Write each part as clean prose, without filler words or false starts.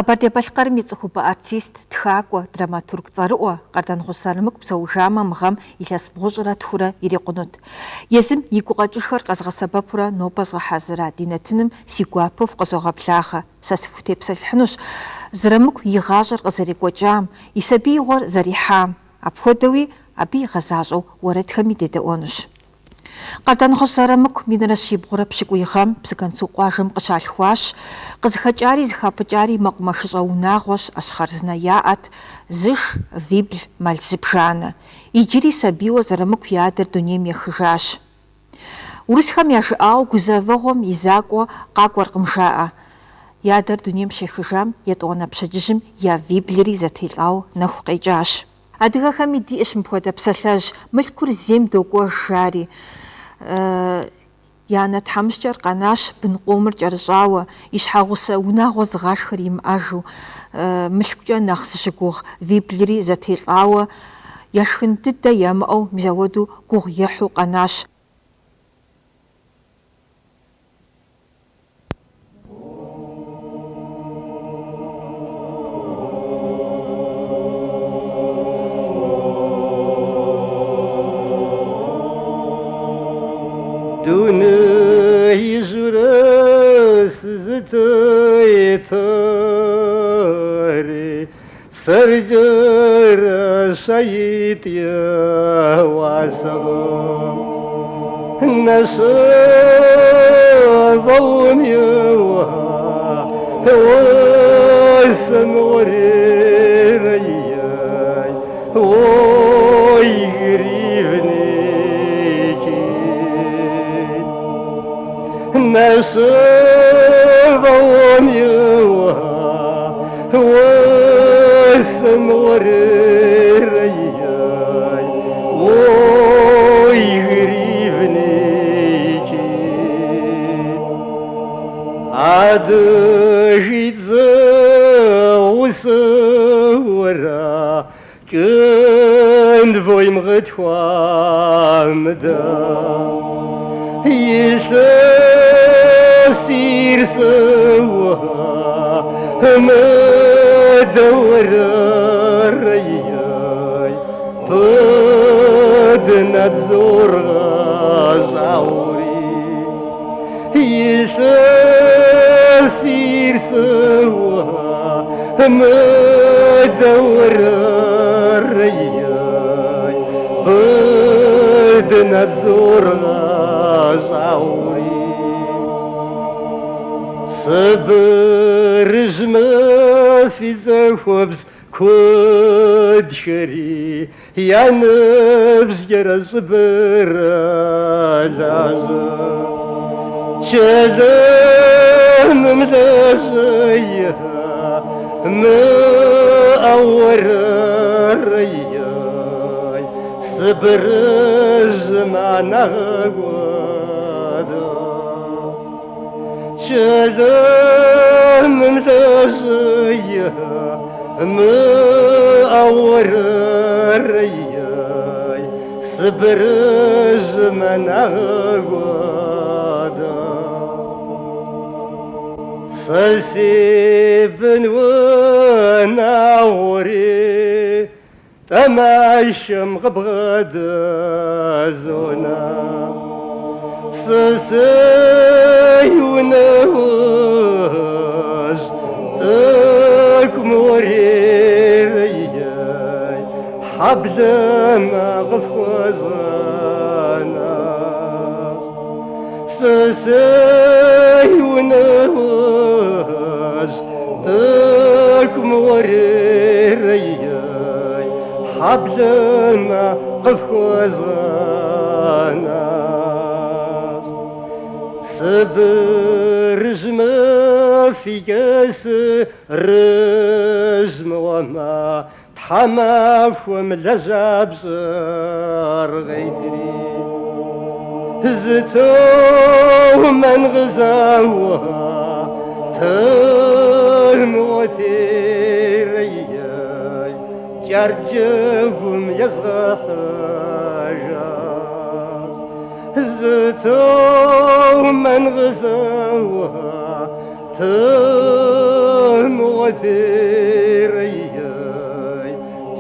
Къэбэрдей-Балъкъэрым и цӏыхубэ артист, тхакӏуэ, драматург цӏэрыӏуэ Къардэнгъущӏ Зырамыку псэужамэ, мы гъэм илъэс бгъущӏрэ тхурэ ирикъунут. Езым и гукъэкӏыжхэр къэзгъэсэбэпурэ нобэ згъэхьэзыра ди нэтыным си гуапэу фыкъызогъэблагъэ. Сэ сыфхутепсэлъыхьынущ Зырамыку и гъащӏэр къызэрекӏуэкӏам, и сабиигъуэр зэрихьам, апхуэдэуи абы игъэзащӏэу уэрэдхэми дедэӏуэнущ. Къардэнгъущӏ Зырамыку минрэ щибгъурэ пщыкӏуий гъэм Псыгуэнсу къуажэм къыщалъхуащ. Къызыхэкӏари зыхапӏыкӏари мэкъумэшыщӏэ унагъуэщ, ӏэщ хъарзынэ яӏэт, зыш, вибл, мэл зыбжанэ. Иджыри сабийуэ Зырамыку и адэр дунейм ехыжащ. Урысхэм я жыӏауэ гузэвэгъуэм и закъуэ къакӏуэркъым жаӏэ. И адэр дунейм щехыжам етӏуанэ пщэдджыжьым я виблри зэтелӏауэ нэху къекӏащ. Адыгэхэми диӏэщ мыпхуэдэ псалъэжь, мылъкур зейм докӏуэж, жари. И анэ тхьэмыщкӏэр къэнащ бын къомыр кӏэрыщӏауэ, и щхьэгъусэ унагъуэ зыгъашхэр имыӏэжу, мылъкукӏэ нэхъ зыщыгугъ виблри зэтелӏауэ, яшхын дыдэ ямыӏэу мис ауэду гугъу ехьу къэнащ. Дунеижьурэ сызытетари, Сэркӏэрэ щаитӏ и уасэкъым. Нэщӏэфӏэум и уасэм уэрейрэ-ей, ой, гривники. Нэщӏэфӏэум и уасэм уэрейрэ-ей, ой, гривники. Адыгитӏ зэгъусэурэ Кӏэнвойм къытхуамыдэ. Илъэсир сыуэ мыдэуэрэ-ей, Поднадзор гъэщӏаури. Илъэсир сыуэ мыдэуэрэ-ей, Поднадзор гъэщӏаури. Сыбырыжьмэ фи цӏыхубз куэдхэри Я ныбжькӏэрэ щӏыбырэ лажьэ. Чэлымым лэжьэ мыӏэуэрэ-ей, Сыбырыжьым анэгъэгуэдэ. Чэлымым лэжьэ мыӏэуэрэ-ей, Сыбырыжьым анэгъэгуэдэ. Сэ си бын унагъуэри Тӏэмашэм къыбгъэдэзонэ. Сысей унэужь тӏэкӏу мыуэрейрэ-ей, хьэблэмэ къыфхуэзгъэнащ. Сысей унэужь тӏэкӏу мыуэрейрэ-ей, хьэблэмэ къыфхуэзгъэнащ. Сыбырыжьмэ фи кӏэсырыжь мыгъуэмэ, Тхьэмахуэм лэжьапщӏэр къетри, зы тумэн къызэуа тырмыгъуэтейрэ-ей, кӏэрджэгум езгъэхьыжащ. Зы тумэн къызэуа тырмыгъуэтейрэ-ей. Бгъуэтейрэ,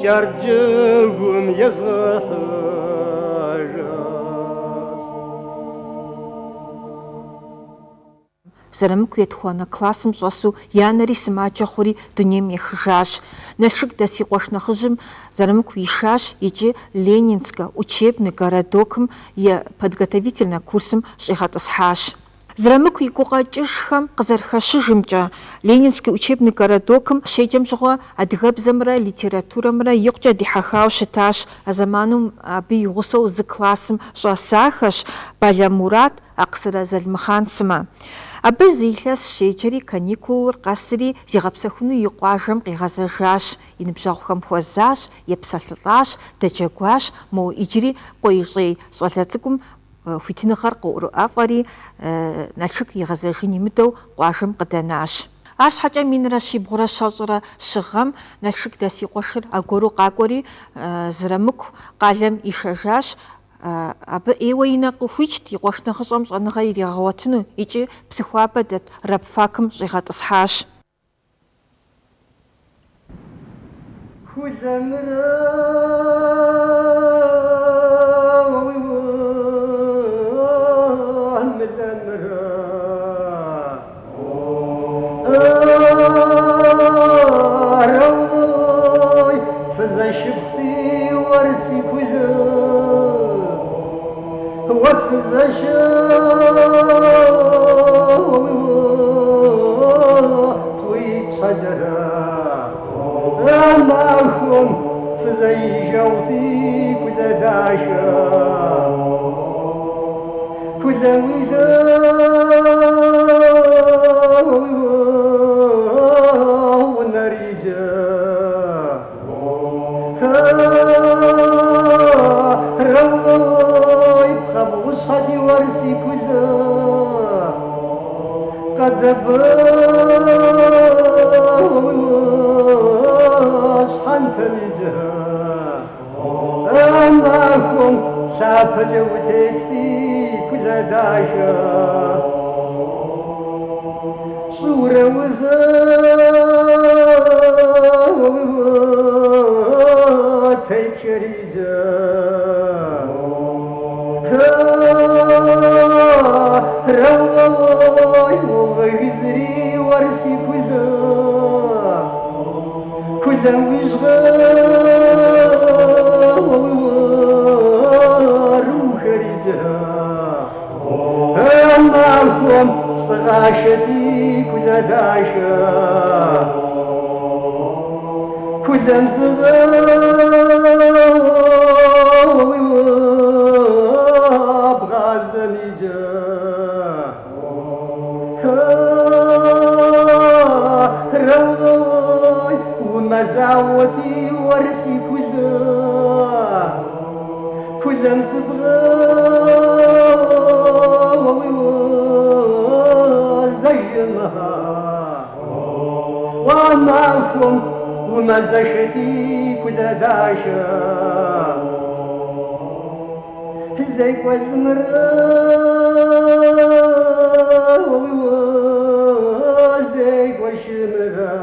Кӏарджэгум езгъэхьыжащ. Зырамыку етхуанэ классым щӏэсу и анэри сымаджэ хъури дунейм ехыжащ. Налшык дэс и къуэш нэхъыжьым Зырамыку ишащ икӏи Ленинскэ учебный городокым и подготовительнэ курсым щӏигъэтӏысхьащ. Зырамыку и гукъэкӏыжхэм къызэрыхэщыжымкӏэ, Ленинский учебный городокым щеджэм щыгъуэ адыгэбзэмрэ литературэмрэ икъукӏэ дихьэхауэ щытащ. А зэманым абы и гъусэу зы классым щӏэсахэщ Балэ Мурат, Акъсырэ Залымхъан сымэ. Абы зы илъэс щеджэри, каникулыр къэсри, зигъэпсэхуну и къуажэм къигъэзэжащ, и ныбжьэгъухэм хуэзащ, епсэлъылӏащ, дэджэгуащ, мо иджыри къуейщӏей щӏалэ цӏыкӏум хуитыныгъэр къыӏурыӏэфӏэри, Налшык игъэзэжын имыдэу къуажэм къыдэнащ. Арщхьэкӏэ минрэ щибгъурэ щэщӏрэ щы гъэм Налшык дэс и къуэшыр аргуэру къакӏуэри, Зырамыку къалэм ишэжащ. Абы ӏейуэ и нэ къыхуикӏт и къуэш нэхъыщӏэм щӏэныгъэ иригъэгъуэтыну икӏи Псыхуабэ дэт рабфакым щӏигъэтӏысхьащ. Хулэмрэ мылэмрэ Арэуй, фызэшыпхъуи уэр си Кулэ, уэ фызэшыпхъуи щхьэлэрэ. Махуэм фызэижэгъути Кулэ дахэ. Кулэ уи лэгъунэр иджы. Рэуй, пхъэбгъущхьэти уэр си Кулэ. Къэдабэ щхьэнтэм иджы. Махуэм лъапэкӏэ утетти, Кулэ дахэ. Щӏыурэ узэ тепшэри иджы. Рэуой, уогъэгызри уэр си Кулэ. Кулэм уи жьгъырухэри иджы. Махуэм лӏыгъашэти Кулэ дахэ. Кулэм зыкъэбгъазэм иджы. Рэуой, умэзауэти уэр си Кулэ. Кулэм зыбгъэзэжымэ. Уа махуэм умэзэшэти Кулэ дахэ. Зекӏуэлӏымрэ зекӏуэшымрэ.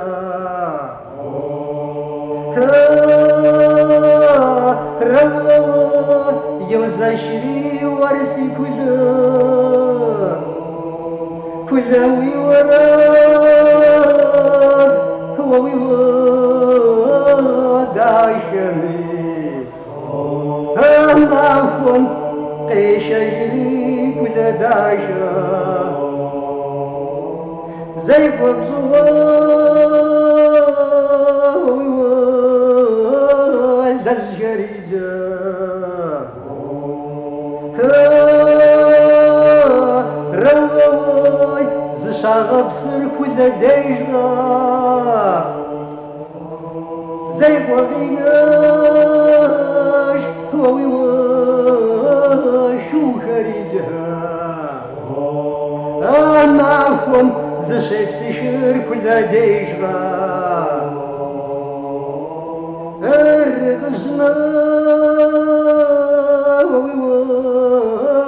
Рэуой, йозэшри уэр си Кулэ. Кулэ уи уэрэд, уэ уи дахэми. Махуэм къешэжри Кулэ дахэ. Зекӏуэ пщӏыгъуэ лэжьхэр иджы. Рэуой, зыщагъэпсыр Кулэ дежкъэ. Зекӏуэ къикӏыж, уэ уи шухэр иджы. Махуэм зыщепсыхыр Кулэ дежкъэ. Ыргъыжьмэ, уэ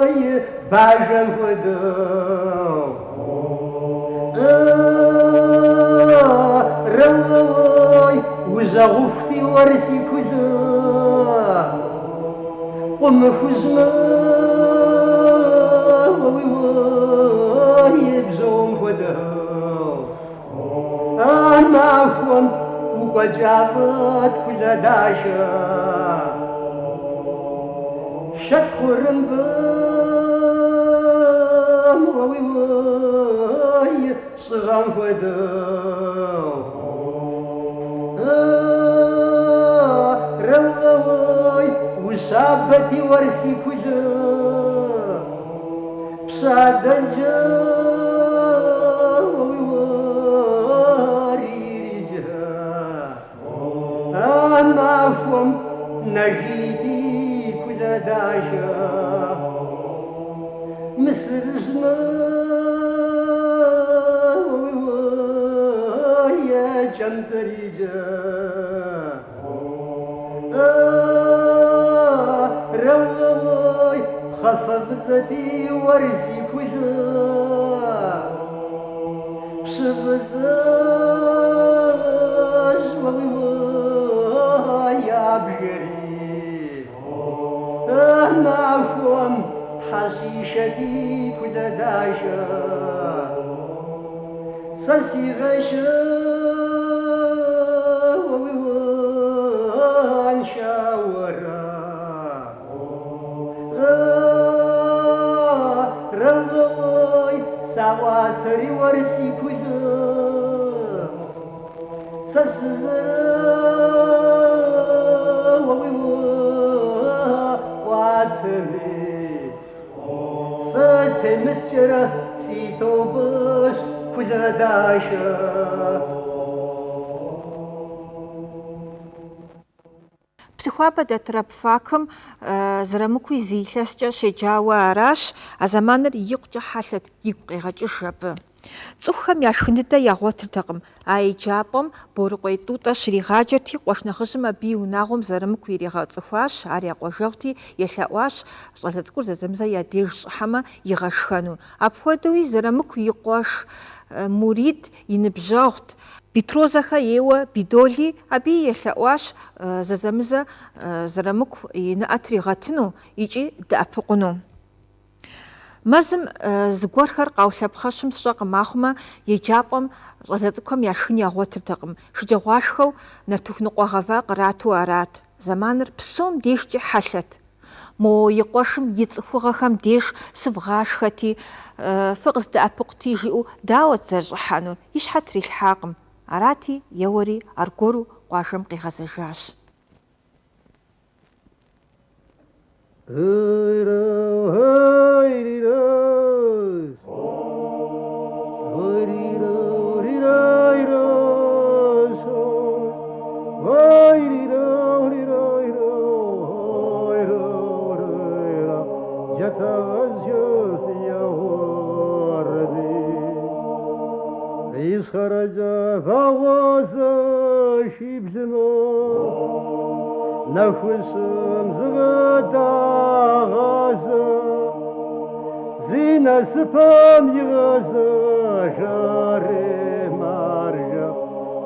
уи бажэм хуэдэу. Рэуэуэй, ужьэгъухути уэр си Кулэ, Къумыхужьмэ, уэуи-уэй, бжьом хуэдэу. А махуэм укӏуэкӏафӏэт Кулэ дахэ, Шэ тхъурымбэм, уэуи-уэй, щӏыгъэм хуэдэу. Рэуэуэй, ущабэти уэр си Кулэ, Пщадэджэ, уэуи-уэри, А махуэм нэгийти Кулэ дахэ, Мысырыжьмэ, уэуи-уэй, кӏэмцӏэриджэ. Рэуэуэй, пхъафэ фӏыцӏэти уэр си Кулэ, Пщы фӏыцӏэжь, уэуи-уэй, ябгэри. Махуэм тхьэщишэти Кулэ дахэ, Сэ си гъэщӏэгъуэншауэрэ. Рэуэуэй, саӏуатэри уэр си Кулэ, Сэ сызэрыуэуи-уэ-ӏуатэми. Сэ темыткӏэрэ си тобэщ Кулэ дахэ. Псыхуабэ дэт рабфакым Зырамыкуи зы илъэскӏэ щеджауэ аращ, а зэманыр икъукӏэ хьэлъэт, игу къегъэкӏыж абы. Цӏыхухэм яшхын дыдэ ягъуэтыртэкъым. А еджапӏэм Борыкъуей Тӏутӏэ щригъаджэрти, къуэш нэхъыжьым абы и унагъуэм Зырамыку иригъэцӏыхуащ, ар я къуажэгъути, елъэӏуащ щӏалэ цӏыкӏур зэзэмызэ я деж щӏыхьэмэ игъэшхэну. Апхуэдэуи Зырамыку и къуэш Мурид и ныбжьэгъут. Битрозэхэ ейуэ Бидоли абыи елъэӏуащ зэзэмызэ Зырамыку и нэӏэ тригъэтыну икӏи дэӏэпыкъуну. Мэзым зыгуэрхэр къаулъэпхъэщым сщӏэкъым, ахъумэ еджапӏэм щӏалэ цӏыкӏухэм яшхын ягъуэтыртэкъым. Шэджагъуашхэу нартыху ныкъуэ гъэва кърату арат. Зэманыр псом дежкӏи хьэлъэт. Мо и къуэшым и цӏыхугъэхэм деж сывгъашхэти, фыкъыздэӏэпыкъути жиӏэу дауэт зэрыщӏыхьэнур? И щхьэ трилъхьакъым. Арати, еуэри аргуэру къуажэм къигъэзэжащ. Нэхущым зыкъыдагъазэ, зи насыпым игъэзэжари маржэ,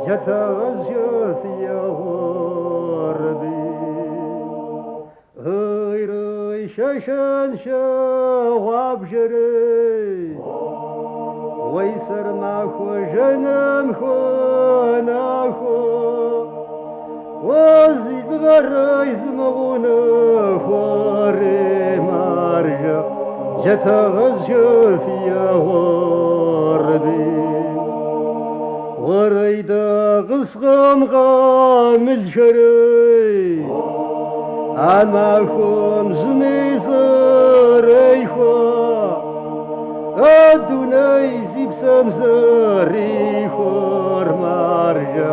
Джатэгъэжьхэ фи егъуэрби. Ырый, шэшэн гъуабжэрей, уей сэрмахуэ жэным хуэнахуэ, Уэ зи лӏыгъэрей зымыгъунэхуэрей маржэ, Джатэгъэжьхэ фи егъуэрби. Уэрэйдэ къыскъым къамылхэрей, а махуэм зыми зэрехуэ, А дуней зи псэм зэрихуэр маржэ,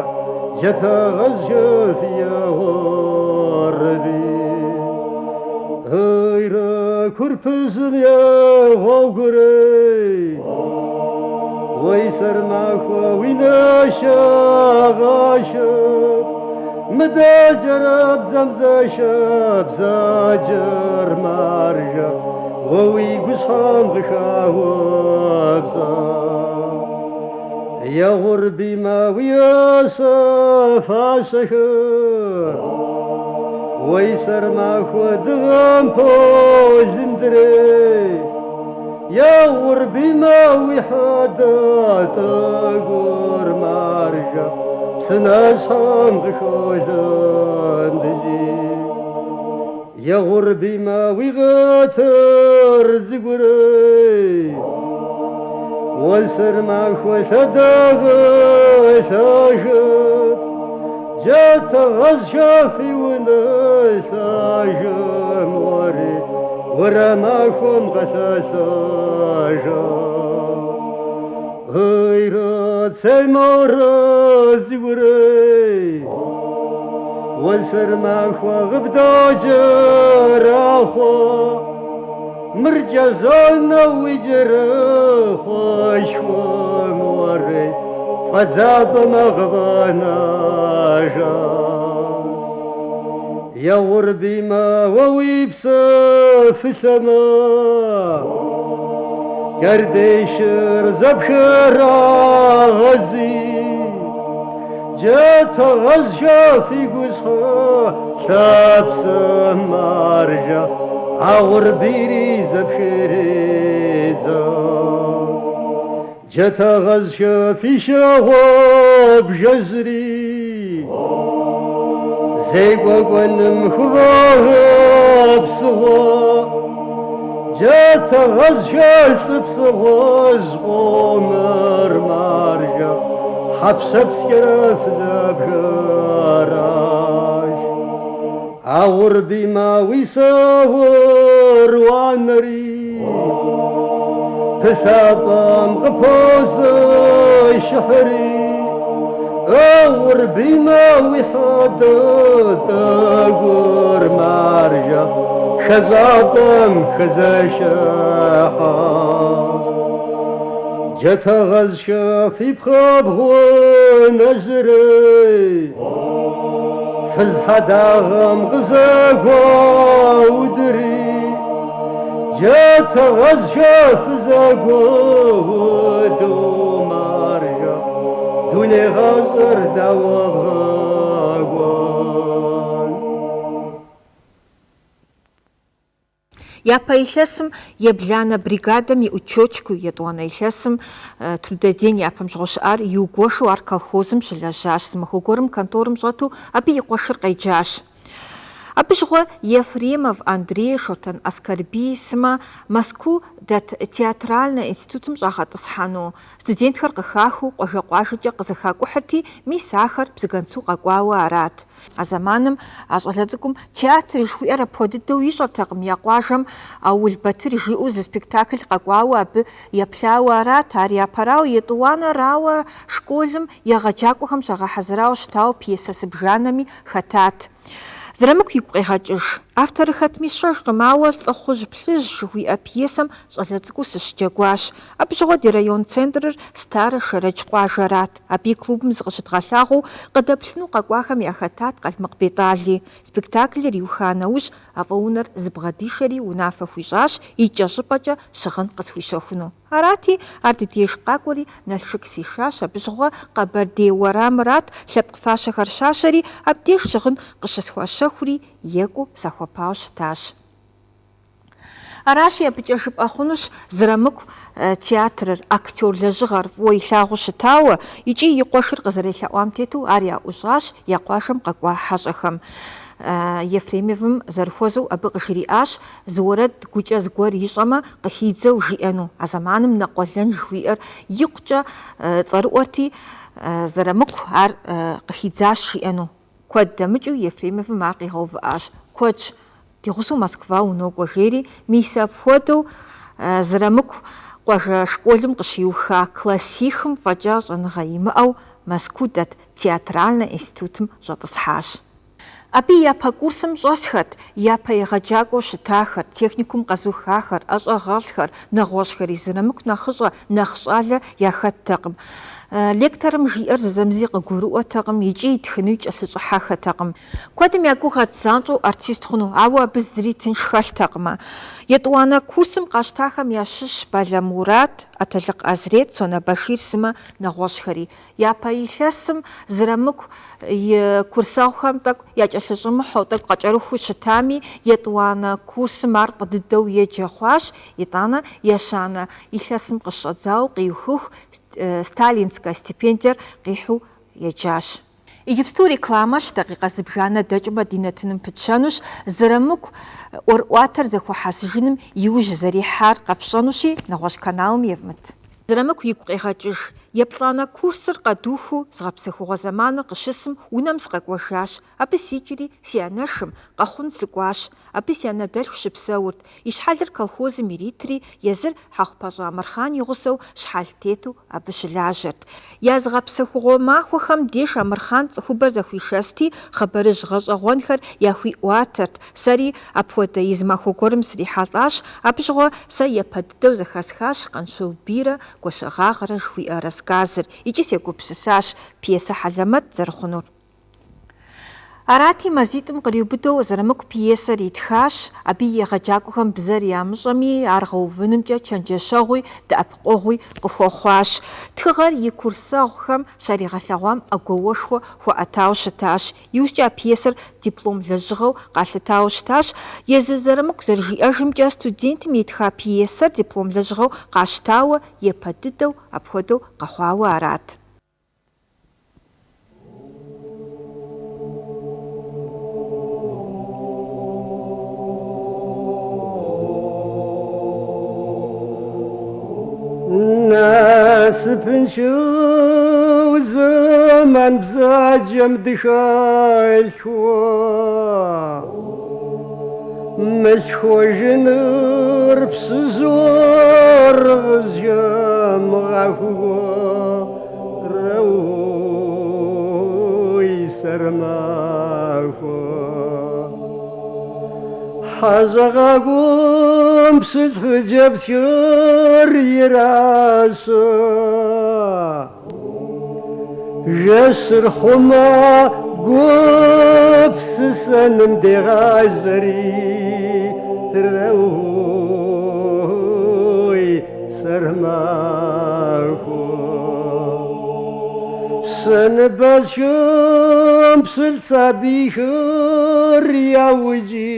Джатэгъэжьхэ фи егъуэрби. Ырэ Курпыжьым я гъуэгурей, уей сэрмахуэ уи нэщагъащэ, Мыдэкӏэрэ бдзэмзэшэ бзаджэр маржэ, Уэ уи гущхьэм къыхауэ бзэ. Егъурбиймэ уи ӏэщэ фащэхэр, Уей сэрмахуэ дыгъэм полындырей. Егъурбиймэ уи хьэдэ тӏэкӏур маржэ, Псынащхьэм къыхолындыжи. Егъурбиймэ уи къатыр цӏыкӏурей, Уэ сэрмахуэ лъэдакъэ лъагэт, Джатэгъэзхэ фи унэ лъажэм уэрей, Уэрэ махуэм къэлъэлъэжа. Эй-рэ, цей морэ цӏыкӏурей, Уэ сэрмахуэ къыбдокӏэрахъуэ, Мыр кӏэзонэ уи кӏэрахъуэшхуэм уэрей, Фӏэдзапӏэмэ къыфӏэнэжа. Егъурбиймэ уэ уи псыфылъэмэ, Кӏэрдейшыр зэпхырагъэдзи, Джатэгъэзхэ фи гущхьэ лъапсэм маржэ, Агъурбийри зэпхыредзэ. Джатэгъэзхэ фи шы гъуабжэжьри, Зекӏуэ кӏуэным хувогъэпсыгъуэ. Джатэгъэзхэ лӏы псыгъуэжь къомыр маржэ, Хьэпщэпскӏэрэ фызэбгыраш. Агъурбиймэ уи саур уанэри, Пылъапӏэм къыпозэшыхьри, Агъурбиймэ уи хьэдэ тӏэкӏур маржэ, Хэщӏапӏэм хэзэшыхьа. Джатэгъэзхэ фи пхъэбгъу нэзырей, Фыз хьэдагъэм къызэгуаудри, Джатэгъэзхэ фызэгуэуду маржэ, Дуней гъащӏэр дауэ бгъэкӏуэн? Япэ илъэсым ебланэ бригадэм и учётчикыу, етӏуанэ илъэсым трудодень япэм щыгъуэ щыӏар иугуэшу ар колхозым щылэжьащ. Зы махуэ гуэрым конторым щӏэту абы и къуэшыр къеджащ. Абы щыгъуэ Ефремов Андрей, Шортэн Аскэрбий сымэ Мэзкуу дэт театральнэ институтым щӏагъэтӏысхьэну студентхэр къыхахыу къуажэ-къуажэкӏэ къызэхакӏухьырти, мис ахэр Псыгуэнсу къэкӏуауэ арат. А зэманым а щӏалэ цӏыкӏум театр жыхуиӏэр апхуэдэ дыдэу ищӏэртэкъым, я къуажэм Аул Батыр жиӏэу зы спектакль къэкӏуауэ абы еплъауэ арат, ар япэрауэ, етӏуанэрауэ школым егъэджакӏуэхэм щагъэхьэзырауэ щытауэ пьесэ зыбжанэми хэтат. Зырамыку игу къегъэкӏыж. Авторыр хэтми сщӏэжкъым, ауэ Лӏыхъужь плъыжь жыхуиӏэ пьесэм щӏалэ цӏыкӏуу сыщыджэгуащ. Абы щыгъуэ ди район центрыр Старэ Шэрэдж къуажэрат. Абы и клубым зыкъыщыдгъэлъагъуэу къыдэплъыну къэкӏуахэм яхэтат Къалмыкъ Бетӏали. Спектаклыр иуха нэужь, Афӏэунэр зыбгъэдишэри унафэ хуищӏащ икӏэщӏыпӏэкӏэ щыгъын къысхуищэхуну. Арати, ар ди деж къакӏуэри Налшык сишащ, абы щыгъуэ Къэбэрдей уэрамырат лъэпкъ фащэхэр щащэри, абдеж щыгъын къыщысхуащэхури екӏуу сахуэпауэ щытащ. Аращи, абыкӏэ жыпӏэ хъунущ Зырамыку театрыр, актер лэжьыгъэр фӏыуэ илъагъуу щытауэ икӏи и къуэшыр къызэрелъэӏуам тету ар яӏущӏащ я къуажэм къэкӏуа хьэщӏэхэм. Ефремовым зэрыхуэзэу абы къыжриӏащ зы уэрэд гукӏэ зыгуэр ищӏэмэ, къыхидзэу жиӏэну. А зэманым Нэкъуэлэн жыхуиӏэр икъукӏэ цӏэрыӏуэти, Зырамыку ар къыхидзащ жиӏэну. Куэд дэмыкӏыу Ефремовым ар къигъэувыӏащ. Куэдщ, ди гъусэу Москва унокӏуэ, жери, мис апхуэдэу Зырамыку къуажэ школым къыщиуха классихым фӏэкӏа щӏэныгъэ имыӏэу Мэзкуу дэт театральнэ институтым щӏэтӏысхьащ. Абы и япэ курсым щӏэсхэт япэ егъэджакӏуэу щытахэр, техникум къэзухахэр, ӏэщӏагъэлӏхэр, нэгъуэщӏхэри. Зырамыку нэхъыщӏэ, нэхъ щӏалэ яхэттэкъым. Лекторым жиӏэр зэзэмызи къыгурыӏуэтэкъым икӏи итхынуи кӏэлъыщӏыхьэххэтэкъым. Куэдым я гугъэт занщӏэу артист хъуну, ауэ абы зыри тынш хэлътэкъым. Етӏуанэ курсым къащтахэм ящыщщ Балэ Мурат, Атэлыкъ Азрет, Сонэ Башир сымэ, нэгъуэщӏхэри. Япэ илъэсым Зырамыку и курсэгъухэм тӏэкӏу якӏэлъыщӏымыхьэу, тӏэкӏу къакӏэрыхуу щытами, етӏуанэ курсым ар фӏы дыдэу еджэ хъуащ, итӏанэ ещанэ илъэсым къыщыщӏэдзауэ къиухыху Сталинскэ стипендиер къихьу еджащ. Иджыпсту рекламэщ, дакъикъэ зыбжанэ дэкӏмэ ди нэтыным пытщэнущ, Зырамыку ӏуэрыӏуатэр зэхуэхьэсыжыным и ужь зэрихьар къэфщӏэнущи, нэгъуэщӏ каналым евмыт. Зырамыку игу къегъэкӏыж, Еплӏанэ курсыр къэдухыу зыгъэпсэхугъуэ зэманыр къыщысым унэм сыкъэкӏуэжащ. Абы сикӏри, си анэшым, Къэхъун сыкӏуащ. Абы си анэ дэлъху щыпсэурт. И щхьэлыр колхозым иритри, езыр Хьэхъупащӏэ Амырхъан и гъусэу щхьэл тету абы щылажьэрт. Я зыгъэпсэхугъуэ махуэхэм деж Амырхъан цӏыхубэр зэхуишэсти, хъыбарыжь гъэщӏэгъуэнхэр яхуиӏуатэрт. Сэри апхуэдэ и зы махуэ гуэрым срихьэлӏащ. Абы щыгъуэ сэ япэ дыдэу зэхэсхащ Къанщобийрэ Гуащэгъагърэ жыхуиӏэ рассказыр икӏи сегупсысащ пьесэ хьэлэмэт зэрыхъунур. Арати, мазитӏым къриубыдэу Зырамыку пьесэр итхащ, абы и егъэджакӏуэхэм бзэр ямыщӏэми, ар гъэувынымкӏэ чэнджэщэгъуи дэӏэпыкъуэгъуи къыхуэхъуащ. Тхыгъэр и курсэгъухэм щаригъэлъэгъуам ӏэгуауэшхуэ хуаӏэтауэ щытащ. Иужькӏэ а пьесэр диплом лэжьыгъэу къалъытауэ щытащ. Езы Зырамыку зэрыжиӏэжымкӏэ, студентым итха пьесэр диплом лэжьыгъэу къащтауэ япэ дыдэу апхуэдэу къэхъуауэ арат. Насыпыншэу зэман бзаджэм дыхалъхуа, Мылъхуэжыныр пщыжьыр къызыхэмыгъэхугуэ, Рэуй, сэрмахуэ. Хьэщӏэ къакӏуэм пщылӏ хъыджэбзхэр иращэ. Жэщыр хъумэ гупсысэным дегъажьэри, Рэуй, сэрмахуэ. Щэныбэзхэм пщылӏ сабийхэр яукӏи,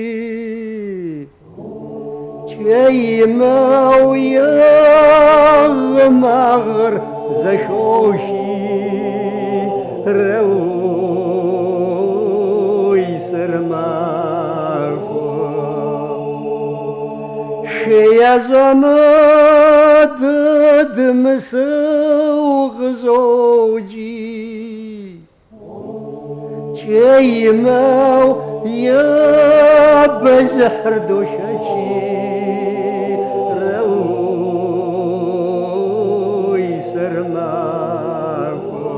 Кӏэ имыӏэу я гъы макъыр зэхохи, Рэуй, сэрмахуэ. Хей ящӏамэ дэ дымысэу къыщӏокӏи. Кӏэ имыӏэу я бэлыхьыр дошэчи, Рэуй, сэрмахуэ.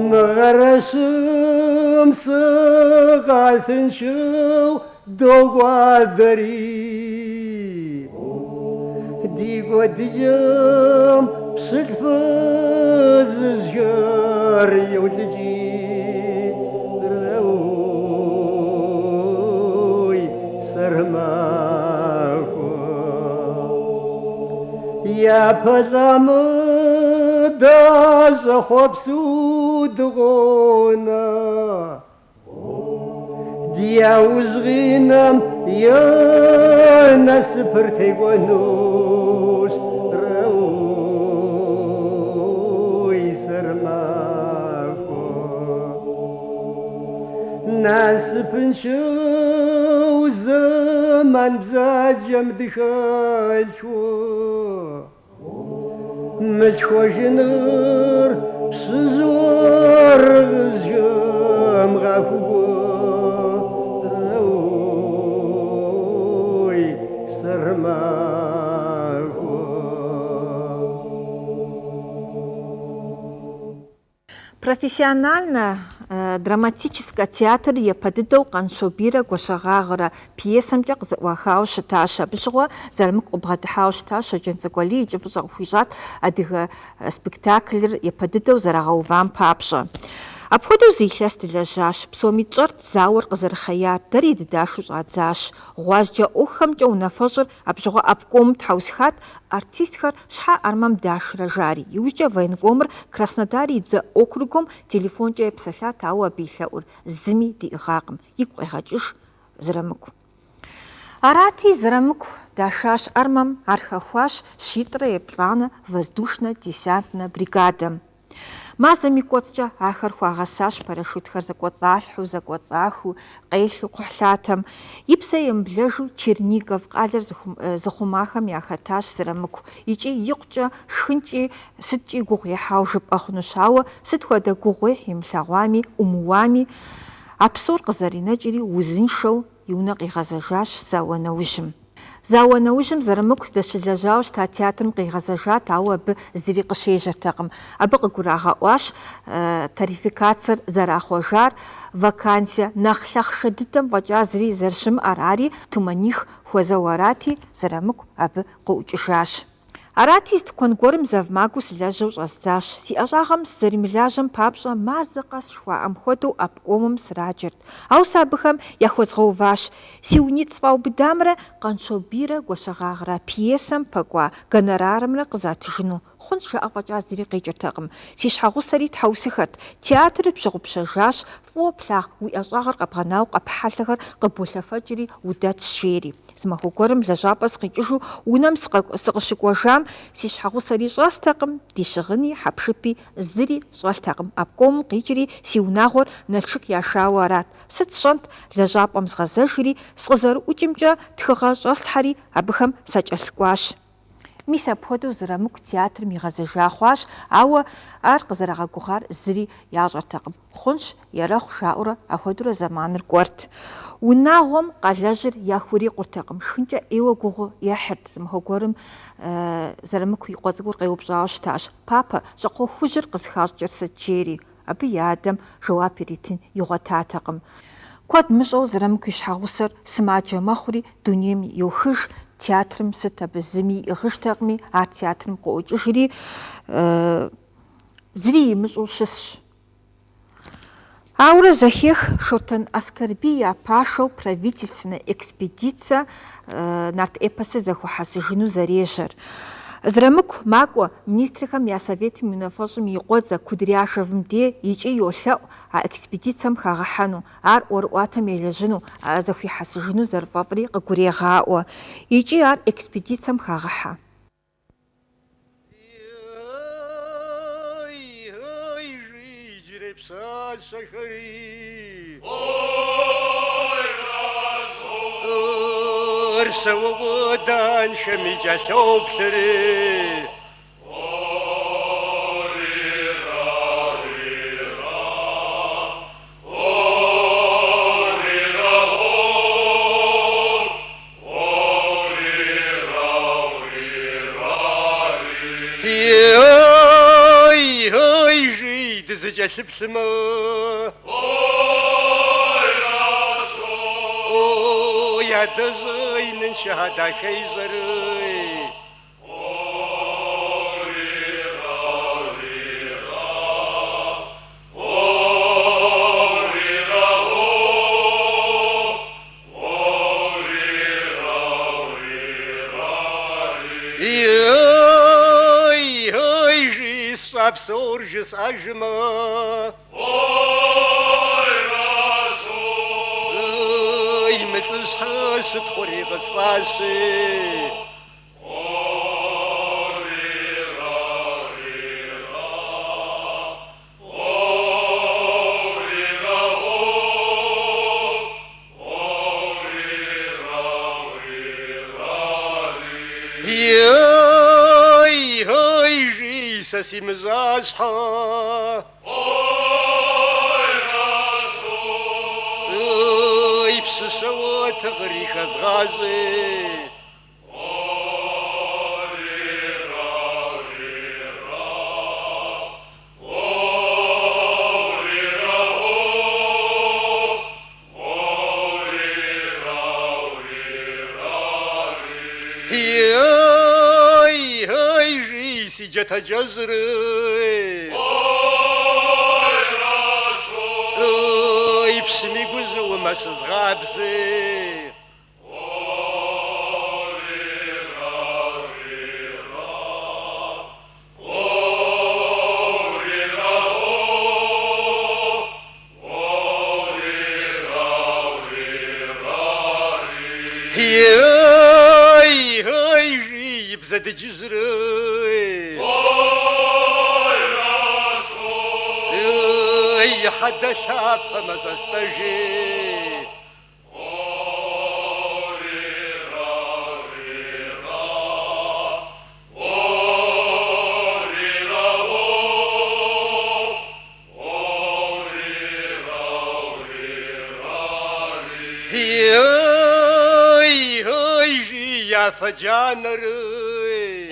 Мыгъэрэщым сыкъалъыншэу докӏуадэри, Ди кӏуэдыкӏэм пщылӏ фызыжьхэр йолӏыкӏи, Рэуй, сэрмахуэ. Япэ лӏамэ дащӏэхъуэпсу дыкъонэ. Ди яужь къинэм я насыпыр текӏуэнущ, Рэуй, сэрмахуэ. Насыпыншэу зэман бзаджэм дыхалъхуа. Мылъхуэжыныр пщыжьыр къызыхэмыгъэхугуэ, Рэуй, сэрмахуэ. Профессиональнэ. Драматическэ театрыр япэ дыдэу Къанщобийрэ Гуащэгъагърэ пьесэмкӏэ къызэӏуахауэ щытащ. Абы щыгъуэ Зырамыку къыбгъэдыхьауэ щытащ Щоджэнцӏыкӏу Алий икӏи фӏыщӏэ къыхуищӏат адыгэ спектаклыр япэ дыдэу зэрагъэувам папщӏэ. Апхуэдэу зы илъэс дылэжьащ. Псоми тщӏэрт зауэр къызэрыхъеяр, дэри дыдашу щӏадзащ. Гъуазджэ ӏуэхухэмкӏэ унафэщӏыр абы щыгъуэ обкомым тхьэусыхат, артистхэр щхьэ армэм дашрэ жари. Иужькӏэ военкомыр Краснодар и дзэ округым телефонкӏэ епсэлъат, ауэ абы и лъэӏур зыми диӏыгъакъым, игу къегъэкӏыж Зырамыку. Арати, Зырамыку дашащ армэм, ар хэхуащ щитӏрэ еплӏанэ воздушно-десантнэ бригадэм. Мазэм и кӏуэцӏкӏэ ахэр хуагъэсащ парашютхэр зэкӏуэцӏалъхьэу, зэкӏуэцӏахыу, къелъу кхъухьлъатэм. И псэ емыблэжу Чернигов къалэр зыхъумахэм яхэтащ Зырамыку икӏи икъукӏэ шхынкӏи сыткӏи гугъу ехьауэ жыпӏэ хъунущ, ауэ сыт хуэдэ гугъуехь имылъэгъуами, ӏумыуами, а псор къызэринэкӏри узыншэу и унэ къигъэзэжащ зауэ нэужьым. Зауэ нэужьым Зырамыку здэщылэжьауэ щыта театрым къигъэзэжат, ауэ абы зыри къыщежьэртэкъым. Абы къыгурагъэӏуащ тарификацэр зэрахъуэжар, вакансие нэхъ лъахъшэ дыдэм фӏэкӏа зыри зэрыщымыӏэр, ари тумэних хуэзэу арати, Зырамыку абы къыӏукӏыжащ. Арати, зы тыкуэн гуэрым завмагыу сылэжьэу щӏэздзащ. Си ӏэщӏагъэм сызэримылажьэм папщӏэ мазэ къэс жыхуаӏэм хуэдэу обкомым сраджэрт. Ауэ сэ абыхэм яхуэзгъэуващ си унитӏ сфӏаубыдамрэ Къанщобийрэ Гуащэгъагърэ пьесэм пэкӏуа гонорарымрэ къызатыжыну. Хъунщ жаӏэ фӏэкӏа зыри къикӏыртэкъым. Си щхьэгъусэри тхьэусыхэрт. Театрыр пщыгъупщэжащ, фӏыуэ плъагъу уи ӏэщӏагъэр къэбгъэнауэ къэп хьэлъэхэр къыболъэфэкӏри удэтщ, жери. Зы махуэ гуэрым лэжьапӏэ сыкъикӏыжу унэм сыкъыщыкӏуэжам, си щхьэгъусэри щӏэстэкъым, ди щыгъыни, хьэпшыпи зыри щӏэлътэкъым. Обкомым къикӏри си унагъуэр Налшык яшауэ арат. Сыт сщӏэнт, лэжьапӏэм згъэзэжри, сыкъызэрыӏукӏымкӏэ тхыгъэ щӏэслъхьэри абыхэм сакӏэлъыкӏуащ. Мис апхуэдэу Зырамыку театрым игъэзэжа хъуащ, ауэ ар къызэрагъэгугъар зыри ящӏэртэкъым. Хъунщ, ерэхъу жаӏэурэ апхуэдэурэ зэманыр кӏуэрт. Унагъуэм къалэжьыр яхурикъуртэкъым, шхынкӏэ ӏейуэ гугъу ехьырт. Зы махуэ гуэрым Зырамыку и къуэ цӏыкӏур къеупщӏауэ щытащ. Папэ, щӏакхъуэ хужьыр къызыхащӏыкӏыр сыт? жери. Абы и адэм жэуап иритын игъуэтатэкъым. Куэд мыщӏэу Зырамыку и щхьэгъусэр сымаджэ мэхъури, дунейм йохыж, театрым сыт абы зыми иӏыгъыжтэкъыми, ар театрым къыӏуокӏыжри, зыри имыщӏэу щысщ. Ауэрэ зэхех Шортэн Аскэрбий я пашэу правительственнэ экспедицэ нарт эпосыр зэхуэхьэсыжыну зэрежьэр. Зырамыку макӏуэ Министрхэм я Советым и унафэщӏым и къуэдзэ Кудряшевым де икӏи йолъэӏу а экспедицэм хагъэхьэну, ар ӏуэрыӏуатэм елэжьыну, зэхуихьэсыжыну зэрыфӏэфӏри къыгурегъаӏуэ. Икӏи ар экспедицэм хагъэхьэ. Иджырей пщащэхэри. Сэ кӏэлъоплъри. Ей, жи, дызэкӏэлъыплъмэ. Ой, адэжь ныншэ дахэжьэрей. Ей, ей, жи, сщӏа псор жысӏэжмэ. Ей, мы лӏыщхьэ щытхъури къысфӏащи. Ей, ей, жи, сэ симыщӏащхьэ. Ей, пщыщэуэ тыгъэри хэзгъащӏи. джатэкӏэщӏыр. И псым и гущӏыӏумэ щызгъабзи. Ей, ей, жи, и бзэ дыджыжьыр, ей. Ей, и хьэдэ лъапэмэ щӏэстӏэжи. Ей, ей, жи, и афэ джанэр, ей.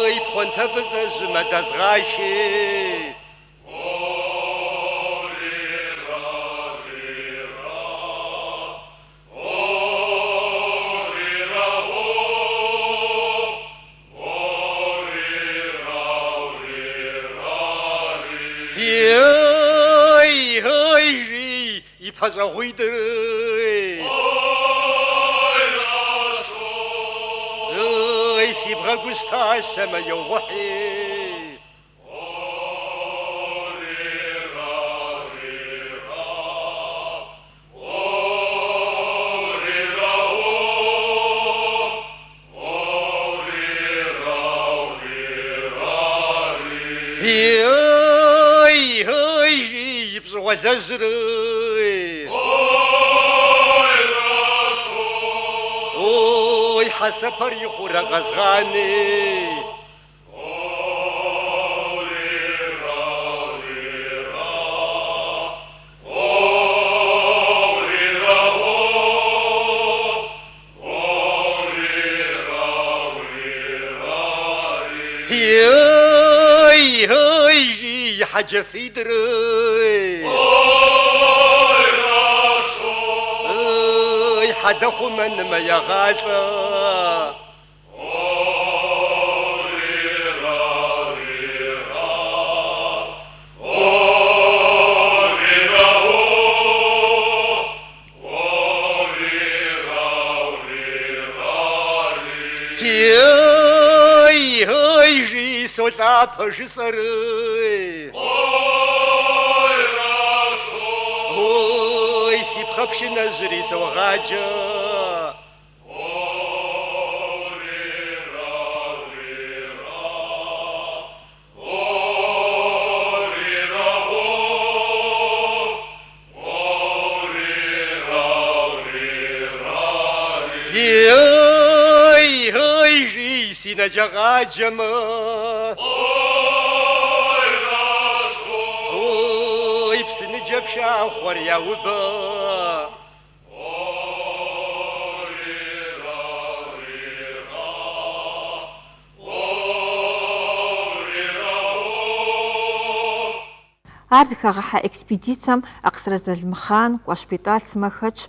Ей, пхъуантэ фӏыцӏэжьымэ дэзгъахи. Ей, ей, жи, и пащӏэгъуитӏыр, ей. Ей, си бгъэгущталъэмэ йогъухьи. Ей, ей, жи, и пщӏэгъуалэжьыр, ей. Ой, хьэсэпэр ихъурэ къэзгъани. Ей, ей, жи, и хьэджафитӏыр, ей. Ей, хьэдэ хъумэнымэ ягъалӏэ. Ей, ей, жи, солӏапэ жысӏэр, ей. Ой, си пхъэ пшынэжьри согъаджэ. Ей, ей, жи, си нэджэгъаджэмэ. Ой, псыныджэ пшахъуэр яубэ. Ар зыхагъэхьа экспедицэм Акъсырэ Залымхъан, Кӏуащ Бетӏал сымэ хэтщ.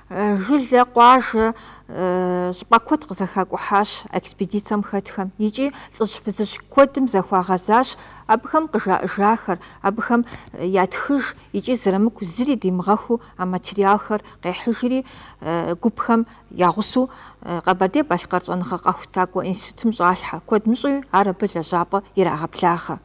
Жылэ, къуажэ, щӏыпӏэ куэд къызэхакӏухьащ экспедицэм хэтхэм икӏи лӏыжь-фызыжь куэдым захуагъэзащ абыхэм къыжаӏэжахэр, абыхэм ятхыж икӏи Зырамыку зыри димыгъэхуу а материалхэр къехьыжри, гупхэм я гъусэу Къэбэрдей-Балъкъэр щӏэныгъэ-къэхутакӏуэ институтым щӏалъхьэ. Куэд мыщӏэуи ар абы лэжьапӏэ ирагъэблагъэ.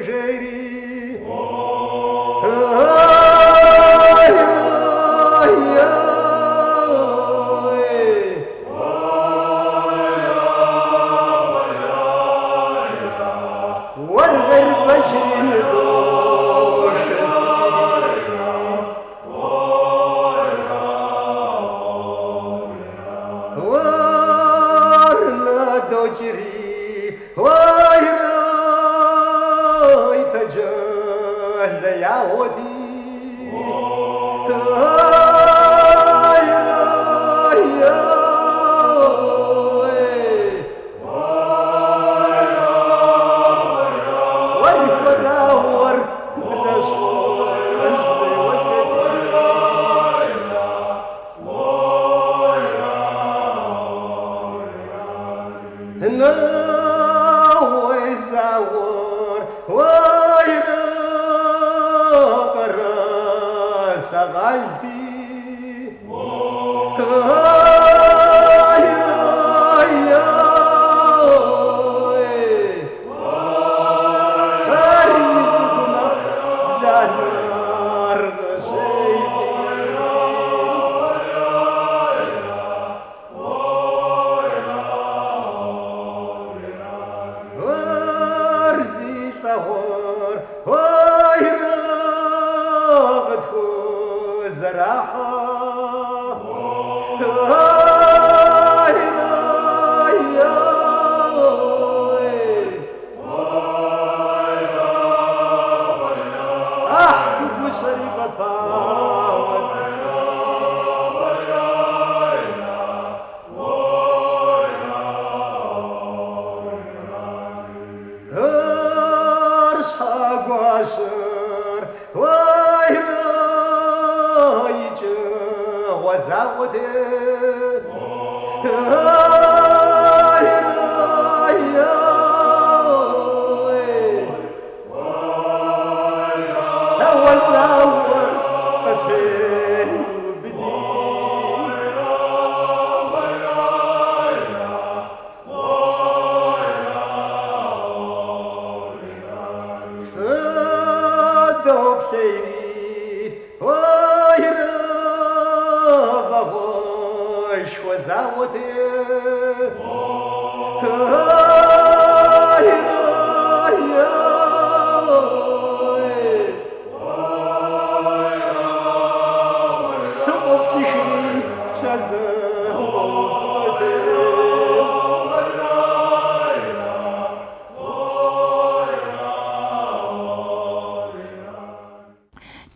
Жери. Къокӏри, уайра, тэджэлэ ягъуэти.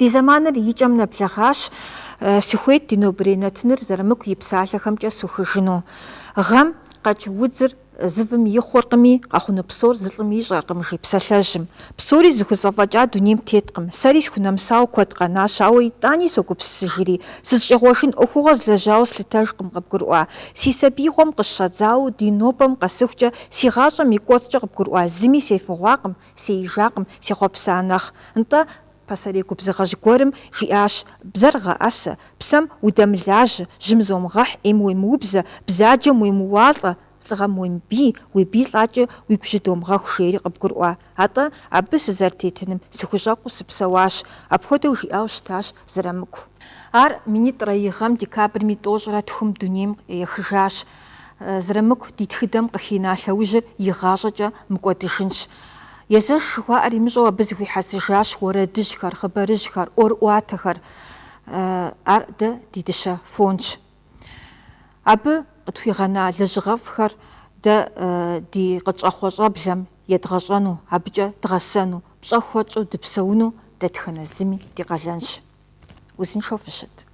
Ди зэманыр и кӏэм нэблэгъащ. Сыхуейт ди нобэрей нэтыныр Зырамыку и псалъэхэмкӏэ сухыжыну. Гъэм къэкӏ удзыр зы вым ихъуркъыми, къэхъуну псор зы лӏым ищӏэркъым, жи псалъэжьым. Псори зыхузэфӏэкӏа дунейм теткъым. Сэри схунэмысауэ куэд къэнащ, ауэ итӏани согупсысыжри, сызыщӏегъуэжын ӏуэхугъуэ злэжьауэ слъытэжкъым, къыбгурыӏуа? Си сабиигъуэм къыщыщӏэдзауэ ди нобэм къэсыхукӏэ си гъащӏэм и кӏуэцӏкӏэ къыбгурыӏуа зыми сефыгъуакъым, сеижакъым, сехъуэпса нэхъ. Нтӏэ, пасэрей губзыгъэжь гуэрым жиӏащ, Бзэр гъэӏэсэ, псэм удэмылажьэ, жьым зомыгъэхь, ӏейм уемыубзэ, бзаджэм уемыуалӏэ, лӏыгъэм уемыбий, уи бий лӏакӏэ уигу жьы домыгъэху, жери къыбгурыӏуа. Атӏэ, абы сызэрытетыным сыхущӏэкъуу сыпсэуащ. Апхуэдэу жиӏауэ щытащ Зырамыку. Ар минитӏрэ и гъэм декабрым и тӏощӏрэ тхум дунейм ехыжащ. Зырамыку ди тхыдэм къыхина лъэужьыр игъащӏэкӏэ мыкӏуэдыжынщ. Езэш жыхуаӏэр имыщӏэу абы зэхуихьэсыжащ уэрэдыжьхэр, хъыбарыжьхэр, ӏуэрыӏуатэхэр. Ар дэ ди дыщэ фондщ. Абы къытхуигъэна лэжьыгъэфӏхэр дэ ди къытщӏэхъуэ щӏэблэм едгъэщӏэну, абыкӏэ дгъэсэну, пщӏэ хуэтщӏу дыпсэуну дэтхэнэ зыми ди къалэнщ. Узыншэу фыщыт.